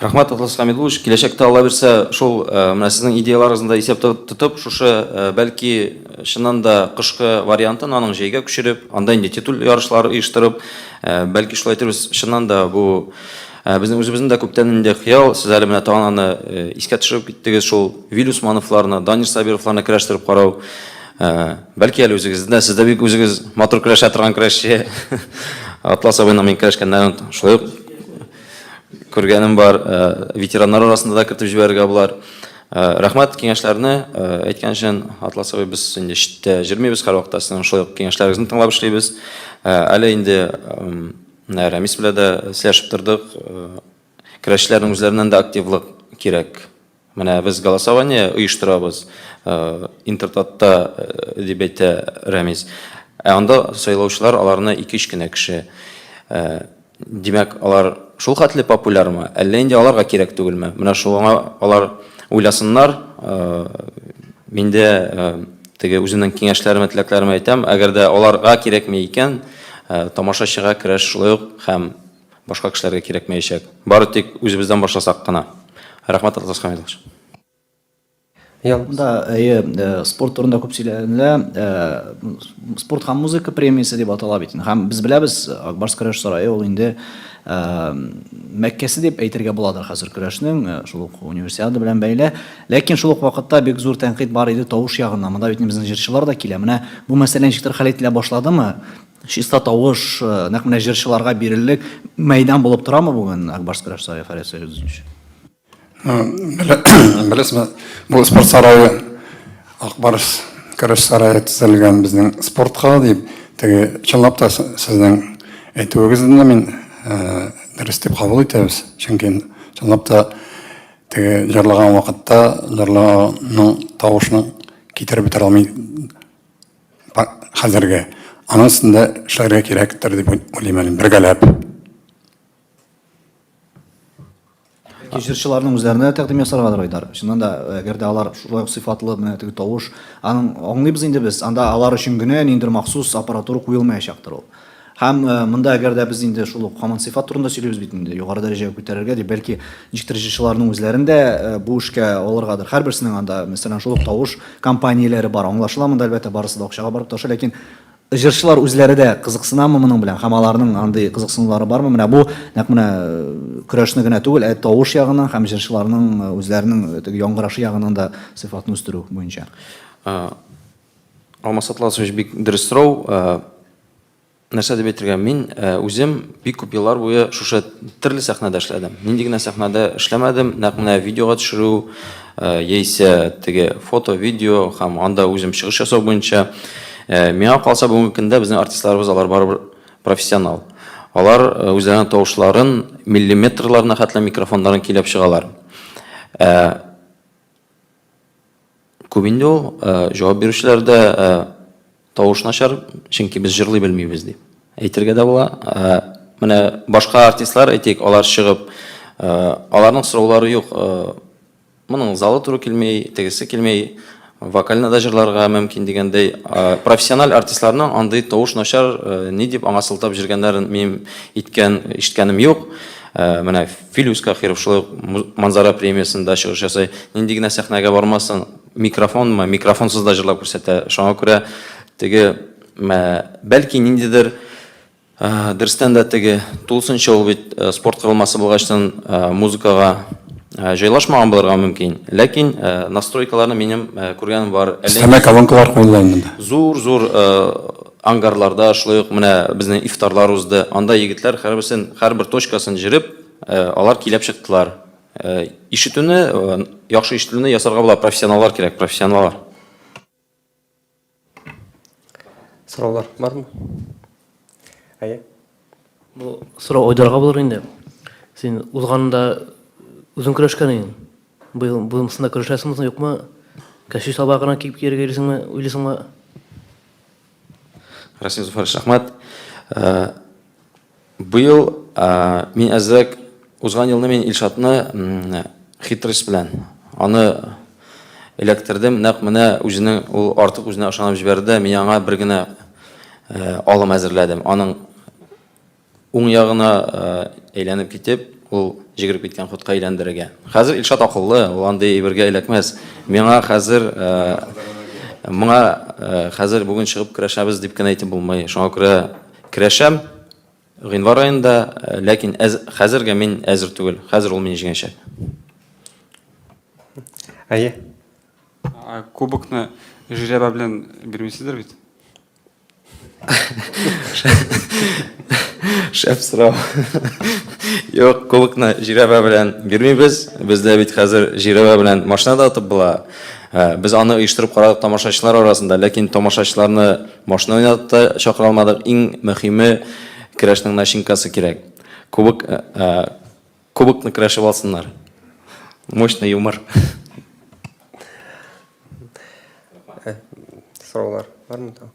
Рәхмәт, Атлас Хамидуллович. Киләчәктә Алла бирсә, шул э, менә сезнең идеяларыгызны да исәптә тотып, шушы э, бәлки чыннан да кышкы вариантын аның җәйгә күчереп, анда инде титул ярышлары оештырып, э, бәлки шулай әйтербез, чыннан да бу безнең үзебезнең дә күптән инде хыял, сез әле менә тагын аны искә төшереп киттегез, шул Вил Усмановларны, Данир Сабировларны көрәштереп карау. Бәлки әле үзегездә, сез дә бик үзегез матур көрәшә торган көрәшче. Атлас абыйның мин көрәшкәннәрен шулай ук Күргәнем бар, э, ветераннар арасында да кертеп җибәрергә болар. Э, рәхмәт киңәшләрне э, әйткән өчен, Атлас абый, без инде читтә йөрмибез, һәрвакытта сезнең шулай ук киңәшләрегезне тыңлап эшлибез. Әле инде менә Рәмис белән дә сөйләшеп тордык. Көрәшчеләрнең үзләреннән дә активлык кирәк. Менә без голосование оештырабыз, Интертатта, дип әйтә Рәмис. Ә анда сайлаучылар аларны ике-өч кенә кеше. Димәк, алар шул хәтле популярмы? Әллә инде аларга кирәк түгелме? Менә шуңа алар уйласыннар. Мин дә теге үземнең киңәшләремә, теләкләремә әйтәм, әгәр дә аларга кирәкми икән, тамашачыга көрәш шулай ук һәм башка кешеләргә кирәкмәячәк. Бары тик үзебездән башласак кына. Рәхмәт, Атлас Хамидович. Монда, әйе, э, спорт турында күп сөйләнелә. Э, спорт һәм музыка премиясе дип атала бит. Һәм без беләбез, Акбарс көрәш сарае ул инде э, Мәккәсе дип әйтергә буладыр хәзер көрәшнең, шул ук универсиада белән бәйле. Ләкин шул ук вакытта бик зур тәнкыйть бар иде тавыш ягыннан. Монда бит безнең җырчылар да килә. Менә бу мәсьәлә ничектер хәл ителә башладымы? Чиста тавыш, нәкъ менә җырчыларга биреллек мәйдан булып торамы бүген Акбарс көрәш сарае, Фарид Сәйдуллинович? Беләсезме, бу спорт сарае Акбарс көрәш сарае төзелгән безнең спортка дип, теге чынлап та сезнең әйтүегезне мин дөрес дип кабул итәбез. Чөнки чынлап та теге җырлаган вакытта җырлаганның тавышын китереп бетерә алмый хәзерге. Аның өстендә эшләргә кирәктер дип уйлыйм әле, бергәләп. Бәлки җырчыларның үзләренә дә тәкъдим ясаргадыр, Айдар. Чыннан да, әгәр дә алар шулай ук сыйфатлы менә теге тавыш, аның аңлыйбыз инде без, анда алар өчен генә ниндидер махсус аппаратура куелмаячактыр ул. Һәм монда әгәр дә без инде шул ук һаман сыйфат турында сөйлибез бит инде, югары дәрәҗәгә күтәрергә дип, бәлки ничектер җырчыларның үзләрен дә бу эшкә алыргадыр. Һәрберсенең анда, мәсәлән, шул ук тавыш компанияләре бар. Аңлашыла монда, әлбәттә, барысы да акчага барып тоташа, ләкин җырчылар үзләре дә кызыксынамы моның белән һәм аларның андый кызыксынулары бармы? Менә бу нәкъ менә көрәшне генә түгел, ә тавыш ягыннан һәм җырчыларның үзләренең теге яңгырашы ягыннан да сыйфатны үстерү буенча. Алмаз Атласович, бик дөрес сорау. Нәрсә дип әйтергә, мин үзем бик күп еллар буе шушы төрле сәхнәдә эшләдем. Нинди генә сәхнәдә эшләмәдем, нәкъ менә видеога төшерү, яисә теге фото, видео һәм анда үзем чыгыш ясау буенча. Миңа калса, бүгенге көндә безнең артистларыбыз алар барыбер профессионал. Алар үзләренең тавышларын миллиметрларына хәтле микрофоннарын көйләп чыгалар. Күп инде ул, җавап бирүчеләр дә тавыш начар, чөнки без җырлый белмибез дип әйтергә дә була. Менә башка артистлар, әйтик, алар чыгып, аларның сораулары юк. Моның залы туры килми, тегесе килми, вокально да җырларга мөмкин дигәндәй. Профессиональ артистларның андый тавыш начар, ни дип аңа сылтап җөргәннәрен минем иткән, ишеткәнем юк. Менә Филүс Каһиров шулай ук Манзара премиясендә чыгыш ясый. Нинди генә сәхнәгә бармасын, микрофонмы, микрофонсыз да җырлап күрсәтә. Шуңа күрә теге, бәлки ниндидер дөрестән дә теге тулысынча ул бит спорт корылмасы булгачтан музыкага җайлашмаган булырга мөмкин. Ләкин настройкаларны минем күргәнем бар. Өстәмә колонкалар куелган монда. Зур-зур ангарларда шулай ук менә безнең ифтарлар узды. Анда егетләр һәрберсен, һәрбер точкасын җырып, алар киләп чыктылар. Ишетүне, яхшы ишетелүне ясарга була, профессионаллар кирәк, профессионаллар. Сораулар бармы? Әйе. Бу сорау Айдарга булыр инде. Син узганда үзең көрәшкән идең. Быел быелмысында көрәшәсеңме соң, юкмы? Кәши саба гына киеп кияргә йөрисеңме, уйлыйсыңмы? Расим Зуфарович, рәхмәт. Э, быел э, мин әзрәк узган елны мин Илшатны хитрость белән аны эләктердем. Нәкъ менә үзенең ул артык үзенә ышанып җибәрде. Мин аңа бер генә э, алым әзерләдем. Аның Уң ягына әйләнеп китеп, ул җигереп киткән хутка әйләндерергә. Хәзер Илшат акыллы, ул андый әйбергә эләкмәс. Миңа хәзер моңа хәзер бүген чыгып көрәшәбез дип кенә әйтеп булмый. Шуңа күрә көрәшәм гыйнвар аенда, ләкин әз, хәзергә мин әзер түгел. Хәзер ул мине җиңәчәк. Әйе. Кубокны жирәбә белән бирмисездер бит? Шәп сорау. Юк, кубокны жирәбә белән бирмибез. Бездә бит хәзер жирәбә белән машина да атып була. Э, без аны оештырып карадык тамашачылар арасында, ләкин тамашачыларны машина уйнатып та чакыра алмадык. Иң мөһиме көрәшнең начинкасы кирәк. Кубок э, э, кубокны көрәшеп алсыннар. Мощный юмор. Сораулар бармы тагын?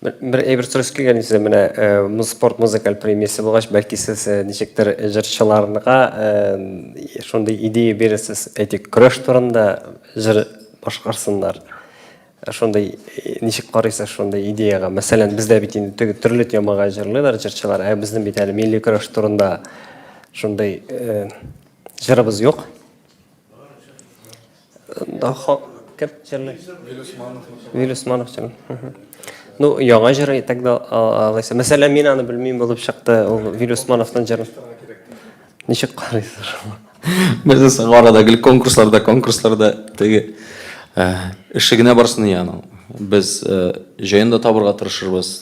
Бер әйбер сорыйсы килгән иде, менә э, спорт музыкаль премиясе булгач, бәлки сез э, ничектер җырчыларга э, шундый идея бирерсез, әйтик, көрәш турында җыр башкарсыннар. Шундый ничек карыйсыз шундый идеяга? Мәсәлән, бездә бит инде теге төрле темага җырлыйлар җырчылар, ә безнең бит әле милли көрәш турында шундый җырыбыз юк. Кем җырлый? Вил Усманов җырлый. Ну, яңа җыры тогда алайса. Мәсәлән, мин аны белмим булып чыкты. Ул Вил Усмановтан җыры. Ничек карыйсыз? Безнең соңгы арада гел конкурсларда, конкурсларда теге эше генә барсын и аның. Без җаен да табырга тырышырбыз.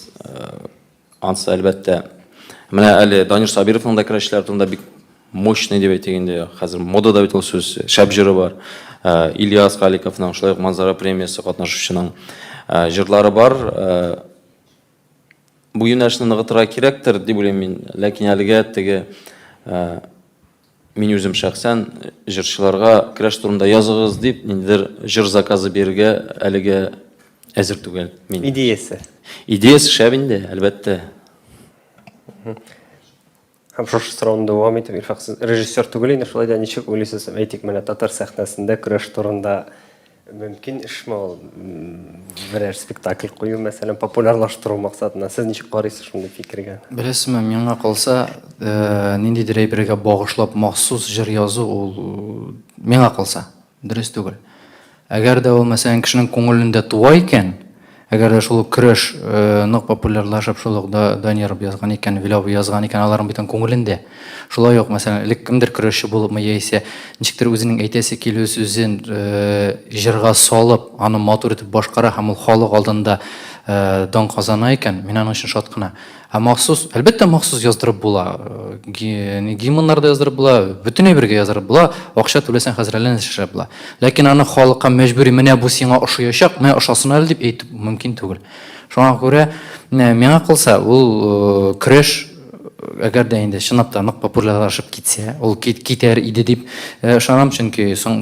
Ансы, әлбәттә. Менә әле Данир Сабировның да көрәшчеләр турында бик мощный дип әйтик инде. Хәзер модада бит ул сүз, шәп җыры бар. Э, Ильяс Халиковның, шулай ук Манзара премиясе катнашучының э, җырлары бар. Э, бу юнәлешне ныгытырга кирәктер дип уйлыйм мин. Ләкин әлегә теге мин үзем шәхсән җырчыларга көрәш турында языгыз дип ниндидер җыр заказы бирергә әлегә. Әзер түгел мин. Идеясе. Идеясе шәп инде, әлбәттә. Һәм шушы сорауны дәвам итеп, Илфак, сез режиссер түгел инде, шулай да ничек уйлыйсыз, әйтик, менә татар сәхнәсендә көрәш турында мөмкин эшме ул? Берәр спектакль кую, мәсәлән, популярлаштыру максатыннан. Сез ничек карыйсыз шундый фикергә? Беләсезме, миңа калса, э, ниндидер әйбергә багышлап махсус җыр язу ул миңа калса Дөрес түгел. Әгәр дә ул, мәсәлән, кешенең күңелендә туа икән, әгәр дә шул ук көрәш нык популярлашып, шул ук Данир язган икән, Вил абый язган икән, аларның бит күңелендә. Шулай ук, мәсәлән, элек кемдер көрәшче булыпмы яисә ничектер үзенең әйтәсе килү сүзен җырга салып, аны матур итеп башкара һәм ул халык алдында дан казана икән, мин аның өчен шат кына. Ә махсус, әлбәттә, махсус яздырып була. Гимннар да яздырып була, бөтен әйбергә яздырып була. Акча түләсәң, хәзер әллә нәрсә эшләп була. Ләкин аны халыкка мәҗбүри, менә бу сиңа ошыячак, менә ошасын әле дип әйтү мөмкин түгел. Шуңа күрә, миңа калса, ул көрәш, әгәр дә инде чынлап та нык популярлашып китсә, ул китәр иде дип ышанам, чөнки соң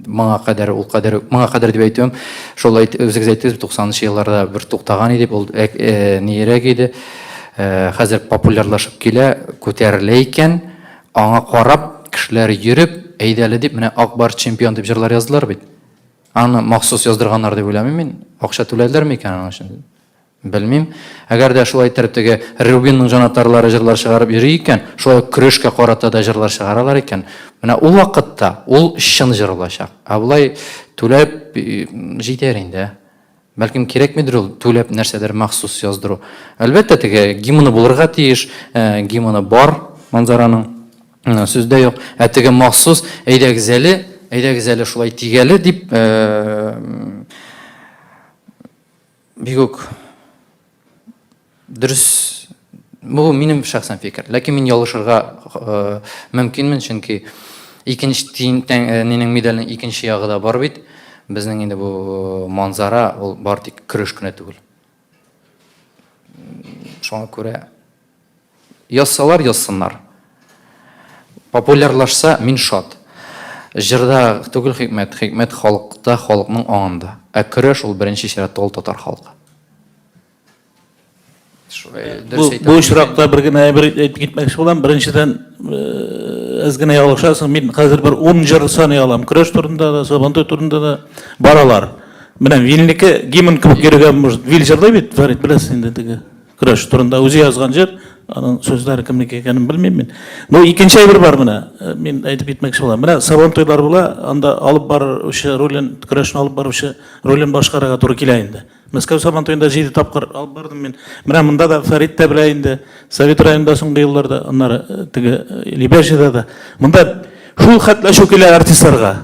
моңа кадәр ул кадәр моңа кадәр дип әйтүем, шул әйт, үзегез әйттегез, 90 елларда бер туктаган иде, ул ниерәк иде. Хәзер популярлашып килә, күтәрелә икән, аңа карап кешеләр йөреп, әйдә әле дип, менә Ак Барс чемпион дип җырлар яздылар бит. Аны махсус яздырганнар дип уйламыйм мин. Акча түләделәр микән аның өчен? Белмим. Әгәр дә шулай иттереп теге Рубинның җанатарлары җырлар чыгарып йөри икән, шулай ук көрәшкә карата да җырлар чыгаралар икән, менә ул вакытта ул чын җыр булачак. Ә болай түләп җитәр инде. Бәлкем кирәкмидер ул түләп нәрсәдер махсус яздыру. Әлбәттә, теге гимны булырга тиеш, гимны бар Манзараның. Сүз дә юк. Ә теге махсус, әйдәгез әле, әйдәгез әле шулай тигәле дип, Бик үк дөрес бу минем шәхсән фикер. Ләкин мин ялгышырга э, мөмкинмен, чөнки икенче тиен э, нинең медальнең икенче ягы да бар бит. Безнең инде бу э, манзара ул бар тик көрәш кенә түгел. Шуңа күрә Язсалар, язсыннар. Популярлашса, мин шат. Җырда түгел хикмәт, хикмәт халыкта, халыкның аңында. Ә көрәш ул беренче чиратта ул татар халкы. Бу, бу очракта бер генә әйбер әйтеп китмәкче булам. Беренчедән, әз генә ялгышасың. Мин хәзер бер 10 җыр саный алам. Көрәш турында да, Сабантуй турында да бар алар. Менә Вилнеке гимн кебек йөрергә может. Вил җырлый бит, Фәрит, беләсең инде теге. Көрәш турында үзе язган җыр, аның сүзләре кемнеке икәнен белмим мин. Ну, икенче әйбер бар менә, э, мин әйтеп китмәкче булам. Менә Сабан туйлар була, анда алып баручы ролен, көрәшне алып баручы ролен башкарырга туры килә инде. Мәскәү Сабан туенда җиде тапкыр алып бардым мин. Менә монда да Фәрит тә белә инде, Совет районында соңгы елларда, аннары э, теге э, Лебяжьеда да. Монда шул хәтле ачу килә артистларга.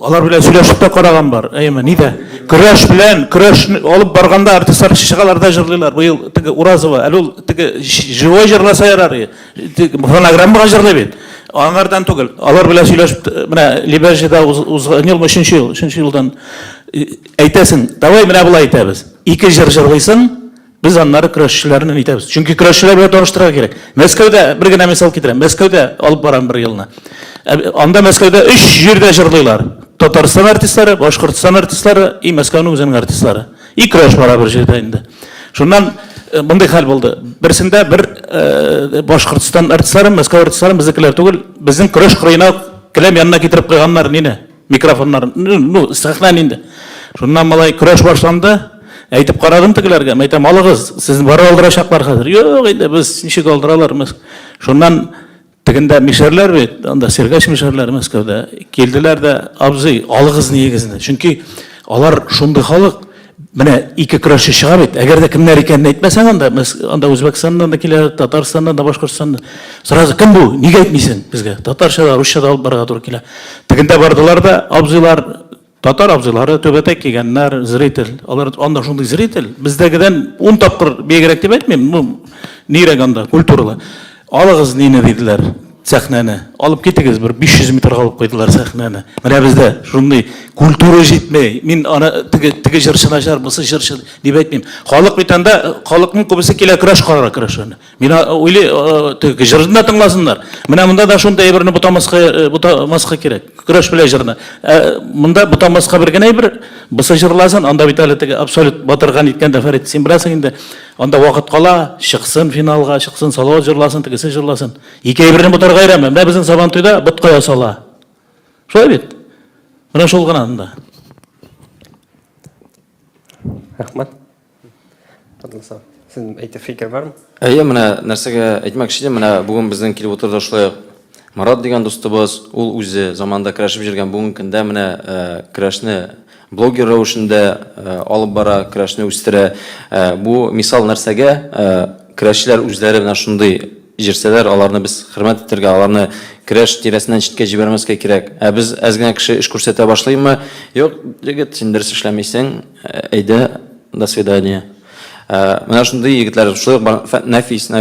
Алар белән сөйләшеп тә караган бар. Әйеме, нидә? Көрәш белән, көрәш алып барганда артистлар чыгалар да җырлыйлар. Быел теге Уразова, әле ул теге живой җырласа ярар. Фонограммага җырлый бит. Аңардан түгел. Алар белән сөйләшеп, менә Лебяжьеда узган елмы, өченче ел, өченче елдан әйтәсең, давай менә болай әйтәбез. Ике җыр җырлыйсың, Без аннары көрәшчеләрне нитәбез. Чөнки көрәшчеләр белән таныштырырга кирәк. Мәскәүдә бер генә мисал китерәм. Мәскәүдә алып барам бер елны. Ә, анда Мәскәүдә өч җирдә җырлыйлар. Татарстан артистлары, Башкортстан артистлары и Мәскәүнең үзенең артистлары. И көрәш бара бер җирдә инде. Шуннан э, мондый хәл булды. Берсендә бер э, Башкортстан артистлары, Мәскәү артистлары безнекеләр түгел, безнең көрәш кырыена келәм янына китереп куйганнар нине? Микрофоннарын, ну, сәхнәне инде. Шуннан малай көрәш башланды. Әйтеп карадым тегеләргә, мәйтәм, алыгыз, сезне барып алдырачаклар хәзер. Юк инде, без ничек алдыралар. Шуннан тегендә мишәрләр бит, анда Сергач мишәрләре Мәскәүдә. Килделәр дә, абзый, алыгыз ниегезне. Чөнки алар шундый халык, менә ике көрәшче чыга бит. Әгәр дә кемнәр икәнен әйтмәсәң анда, анда Үзбәкстаннан да килә, Татарстаннан да, Башкортстаннан. Сразу кем бу? Нигә әйтмисең безгә? Татарча да, русча да алып барырга туры килә. Тегендә бардылар да, абзыйлар, татар абзыйлары түбәтәй кигәннәр, зритель. Алар анда шундый зритель, бездәгедән 10 тапкыр биегрәк дип әйтмим, ну, нирәк анда, культуралы. Алыгыз нине диделәр, сәхнәне. Алып китегез, бер 500 метрга алып куйдылар сәхнәне. Менә бездә шундый культура җитми. Мин аны теге, теге җырчы начар, бусы җырчы дип әйтмим. Халык бит анда, халыкның күбесе килә көрәш карарга көрәшәне. Мин уйлый, теге җырны да тыңласыннар. Менә монда да шундый әйберне бутамаска, бутамаска кирәк. Көрәш белән җырны. Ә, монда бутамаска бер генә әйбер, бусы җырласын, анда бит әле теге абсолют батырга ниткән дә Фәрит, син беләсең инде. Анда вакыт кала, чыксын финалга, чыксын, Салават җырласын, тегесе җырласын. Ике әйберне ботарга өйрәнмә. Менә безнең Сабантуйда ботка ясала. Шулай бит? Менә шул гына анда. Рәхмәт. Фадылса, син әйтер фикер бармы? Әйе, менә нәрсәгә әйтмәкче идем, менә бүген безнең килеп утырды шулай ук Марат дигән дустыбыз, ул үзе заманында көрәшеп йөргән, бүгенге көндә менә э, көрәшне блогер рәвешендә э, алып бара, көрәшне үстерә. Э, бу мисал нәрсәгә? Көрәшчеләр үзләре менә шундый җирсәләр, аларны без хөрмәт итәргә, аларны көрәш тирәсеннән читкә җибәрмәскә кирәк. Ә без әз генә кеше эш күрсәтә башлыймы? Юк, егет, син дөрес эшләмисең, әйдә, до свидания. Менә шундый егетләр, шулай ук Нәфис,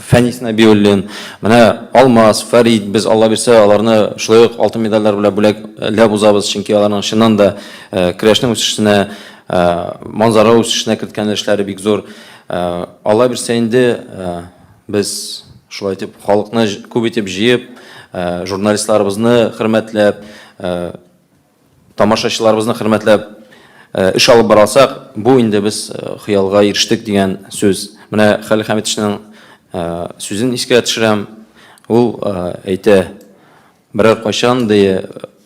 Фәнис Нәбиуллин, менә Алмаз, Фәрид, без Алла бирсә, аларны шулай ук алтын медальләр белән бүләкләп узабыз, чөнки аларның чыннан да көрәшнең үсешенә, манзара үсешенә керткән өлешләре бик зур. Алла бирсә инде, без шулай итеп халыкны күп итеп җыеп, журналистларыбызны хөрмәтләп, тамашачыларыбызны хөрмәтләп эш алып бара алсак, бу инде без хыялга ирештек дигән сүз. Менә Хәлил Хәмитовичның сүзен искә төшерәм. Ул әйтә, берәр кайчан ди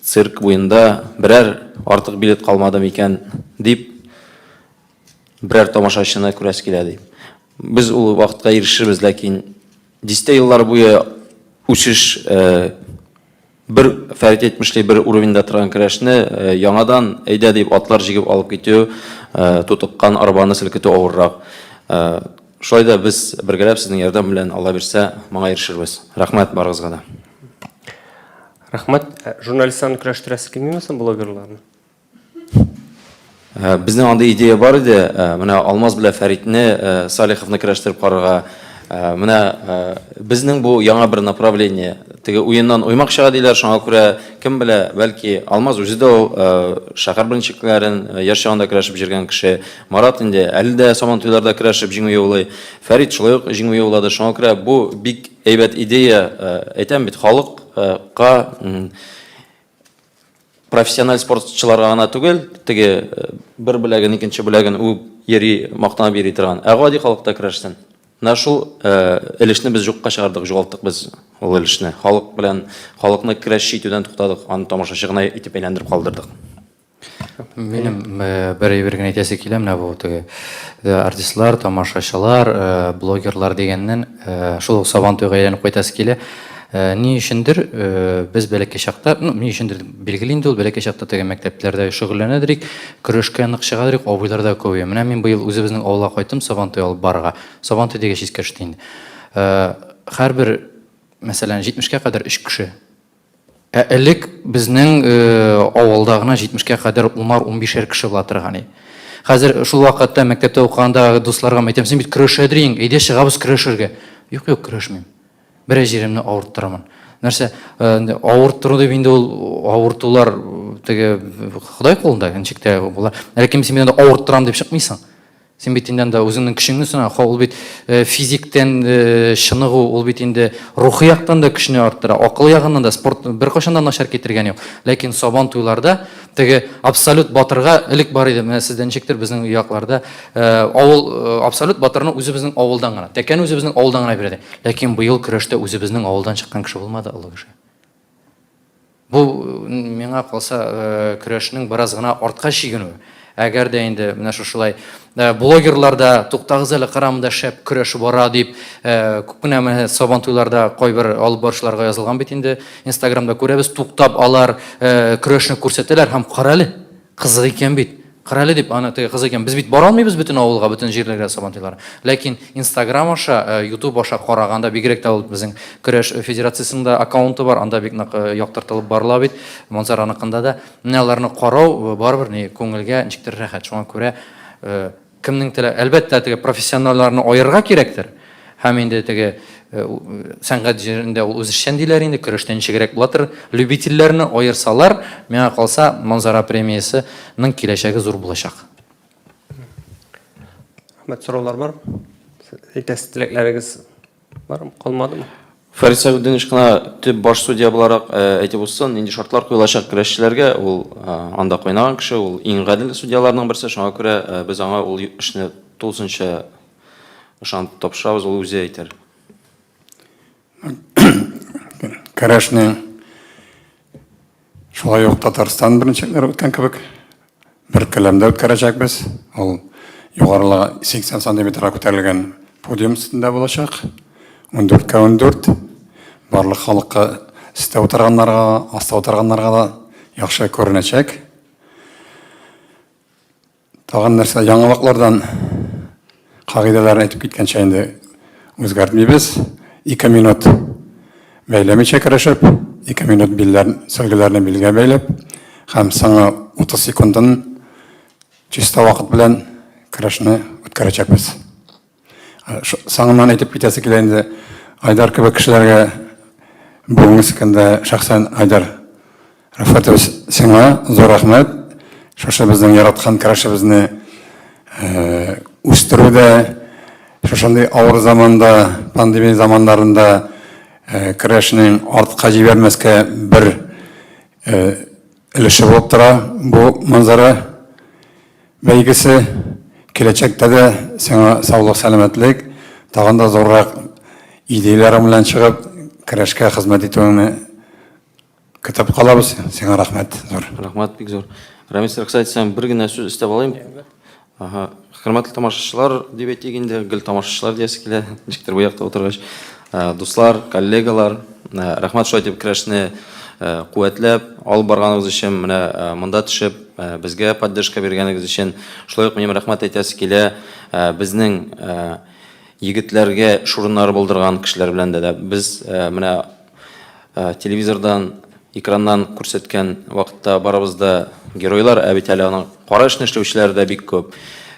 цирк буенда берәр артык билет калмады микән дип берәр тамашачыны күрәсе килә ди. Без ул вакытка ирешербез, ләкин дистә еллар буе үсеш бер Фәрит әйтмешли бер уровеньда торган көрәшне яңадан әйдә дип атлар җигеп алып китү, тутыккан арбаны селкетү авыррак. Шулай да без бергәләп сезнең ярдәм белән, Алла бирсә, моңа ирешербез. Рәхмәт барыгызга да. Рәхмәт. Журналистларны көрәштерәсе килмиме соң, блогерларны? Безнең андый идея бар иде. Менә Алмаз белән Фәритне, Салиховны көрәштереп карарга. Менә безнең бу яңа бер направление. Теге уеннан уймак чыга диләр, шуңа күрә кем белә, бәлки Алмаз үзе дә ул шәһәр беренчелекләрен яшь чагында көрәшеп йөргән кеше. Марат инде әле дә Сабантуйларда көрәшеп җиңү яулый. Фәрит шулай ук җиңү яулады. Шуңа күрә бу бик әйбәт идея. Әйтәм бит, халыкка Профессиональ спортчыларга гына түгел, теге бер беләген, икенче беләген үбеп йөри, мактанып йөри торган, ә гади халык та көрәшсен. Менә шул өлешне без юкка чыгардык, югалттык без ул өлешне. Халык белән халыкны көрәшче итүдән туктадык, аны тамашачы гына итеп әйләндереп калдырдык. Минем бер әйбер генә әйтәсе килә, менә бу теге артистлар, тамашачылар, блогерлар дигәннән, шул ук Сабантуйга әйләнеп кайтасы килә. Ни өчендер без бәләкәй чакта, ну, ни өчендер билгеле инде ул, бәләкәй чакта теге мәктәпләрдә шөгыльләнәдер идек, көрәшкә нык чыгадыр идек, абыйлар да күп иде. Менә мин быел үзебезнең авылга кайттым Сабантуй алып барырга. Сабантуй дигәч искә төште инде. Һәрбер, мәсәлән, 70-кә кадәр өч кеше. Ә элек безнең авылда гына 70-кә кадәр унар-унбишәр кеше була торган иде. Хәзер шул вакытта мәктәптә укыганда дусларга әйтәм, син бит көрәшәдер идең, әйдә чыгабыз көрәшергә. Юк, юк, көрәшмим. Берәр җиремне авырттырамын. Нәрсә, авырттыру дип инде ул авыртулар теге Ходай кулында, ничек тә була. Ләкин син бит авырттырам дип чыкмыйсың. Син бит инде анда үзеңнең көчеңне сына. Ул бит физиктән чыныгу, ул бит инде рухи яктан да көчне арттыра, акыл ягыннан да спорт беркайчан да начар китергән юк. Ләкин сабан туйларда теге абсолют батырга элек бар иде, менә сездә ничектер, безнең якларда авыл абсолют батырны үзебезнең авылдан гына, тәкәне үзебезнең авылдан гына бирә. Ләкин быел көрәштә үзебезнең авылдан чыккан кеше булмады, олы кеше. Бу, миңа калса, көрәшнең бераз гына артка чигенүе. Әгәр дә инде менә шушылай блогерлар да туктагыз әле, кара монда шәп көрәш бара дип, күп кенә менә Сабантуйларда кайбер алып баручыларга язылган бит инде, Инстаграмда күрәбез, туктап алар көрәшне күрсәтәләр һәм кара әле, Кызык икән бит. Карале дип, аны теге кызык икән. Без бит бара алмыйбыз бөтен авылга, бөтен җирләргә Сабантуйларга. Ләкин Инстаграм аша, Ютуб аша караганда, бигрәк тә ул безнең көрәш федерациясенең дә аккаунты бар, анда бик нык яктыртылып барыла бит, Манзараныкында да. Менә аларны карау барыбер ни күңелгә ничектер рәхәт. Шуңа күрә кемнең телә, әлбәттә, теге профессионалларны аерырга кирәктер. Һәм инде теге Сәнгать җирендә ул үзешчән диләр инде, көрәштә ничегрәк буладыр. Любительләрне аерсалар, миңа калса, Манзара премиясенең киләчәге зур булачак. Рәхмәт, сораулар бармы? Әйтәсе теләкләрегез бармы, калмадымы? Фәрит Сәгъдинович кына төп баш судья буларак әйтеп узсын, нинди шартлар куелачак көрәшчеләргә, ул анда кайнаган кеше, ул иң гадел судьяларның берсе, шуңа күрә без аңа ул эшне тулысынча ышанып тапшырабыз, ул үзе әйтер. Көрәшне шулай ук Татарстан беренчелекләре үткән кебек бер келәмдә үткәрәчәкбез. Ул югарылыгы 80 сантиметрга күтәрелгән подиум өстендә булачак. 14-кә 14. Барлык халыкка өстә утырганнарга, аста утырганнарга да яхшы күренәчәк. Тагын нәрсә, яңалыклардан кагыйдәләрен әйтеп киткәнчә инде үзгәртмибез. 2 минут бәйләмичә көрәшеп, 2 минут билләр, сөлгеләрне билгә бәйләп һәм соңгы 30 секундын чиста вакыт белән көрәшне үткәрәчәкбез. Соңыннан әйтеп китәсе килә инде, Айдар кебек кешеләргә бүгенге көндә шәхсән Айдар Рәфәтович, сиңа зур рәхмәт. Шушы безнең яраткан көрәшебезне үстерүдә, шушындый авыр заманда, пандемия заманнарында көрәшнең артка җибәрмәскә бер өлеше булып тора бу манзара бәйгесе. Киләчәктә дә сиңа саулык, сәламәтлек, тагын да зуррак идеяләрең белән чыгып, көрәшкә хезмәт итүеңне көтеп калабыз. Сиңа рәхмәт зур. Рәхмәт бик зур. Рамис, рөхсәт итсәң, бер генә сүз өстәп алыйм. Ага. Хөрмәтле тамашачылар дип әйтик инде, гел тамашачылар диясе килә, ничектер бу якта утыргач. Э, дуслар, коллегалар, э, рәхмәт шулай итеп көрәшне э, куәтләп алып барганыгыз өчен, менә монда төшеп, безгә поддержка биргәнегез өчен. Шулай ук минем рәхмәт әйтәсе килә, безнең егетләргә эш урыннары булдырган кешеләр белән дә без менә Телевизордан, экраннан күрсәткән вакытта барыбыз да геройлар, ә бит әле аның кара эшне эшләүчеләре дә бик күп.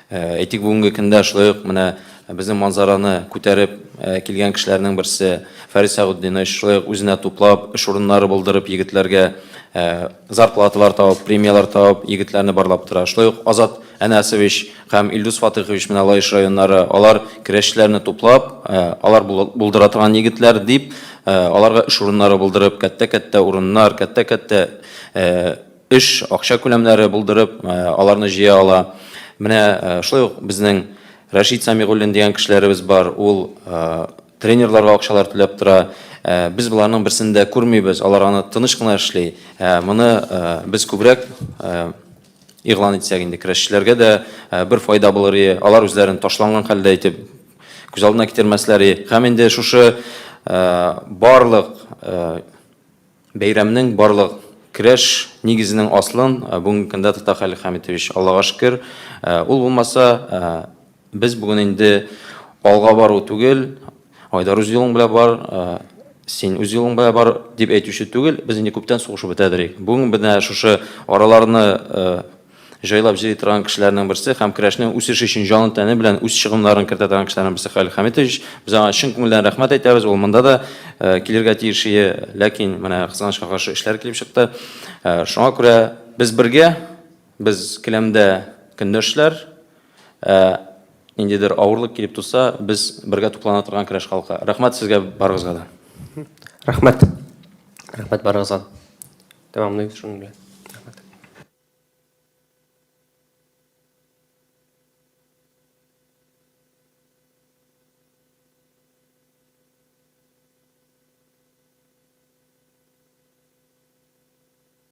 Әйтик, бүгенге көндә шулай ук менә безнең манзараны күтәреп килгән кешеләрнең берсе Фәрит Сәгутдинович шулай ук үзенә туплап, эш урыннары булдырып егетләргә зарплаталар табып, премияләр табып егетләрне барлап тора. Шулай ук Азат Әнәсович һәм Илдус Фатыйхович менә Лаеш районнары, алар көрәшчеләрне туплап, алар булдыра торган егетләр дип, аларга эш урыннары булдырып, кәттә-кәттә урыннар, кәттә-кәттә эш, акча күләмнәре булдырып, аларны җыя ала. Менә шулай ук безнең Рәшит Сәмигуллин дигән кешеләребез бар, ул тренерларга акчалар түләп тора. Без боларның берсен дә күрмибез, алар аны тыныч кына эшли. Моны без күбрәк Игълан итсәк инде көрәшчеләргә дә бер файда булыр ие, алар үзләрен ташланган хәлдә итеп күз алдына китермәсләр ие. Һәм инде шушы барлык бәйрәмнең, барлык көрәш нигезенең асылын бүгенге көндә тота Хәлил Хәмитович. Аллага шөкер, ул булмаса, Без бүген инде алга бару түгел, Айдар үз юлың белән бар, син үз юлың белән бар дип әйтүче түгел, без инде күптән сугышып бетәдер идек. Бүген менә шушы араларны җайлап җыри торган кешеләрнең берсе һәм көрәшнең үсеше өчен җанын тәне белән үз чыгымнарын кертә торган кешеләрнең берсе Хәлил Хәмитович. Без аңа чын күңелдән рәхмәт әйтәбез. Ул монда да килергә тиеш иде, ләкин менә кызганычка каршы эшләр килеп чыкты. Шуңа күрә без бергә, без келәмдә көндәшләр, Ә ниндидер авырлык килеп туса, без бергә туплана торган көрәш халкы. Рәхмәт сезгә барыгызга да. Рәхмәт. Рәхмәт барыгызга. Тәмамлыйбыз шуның белән.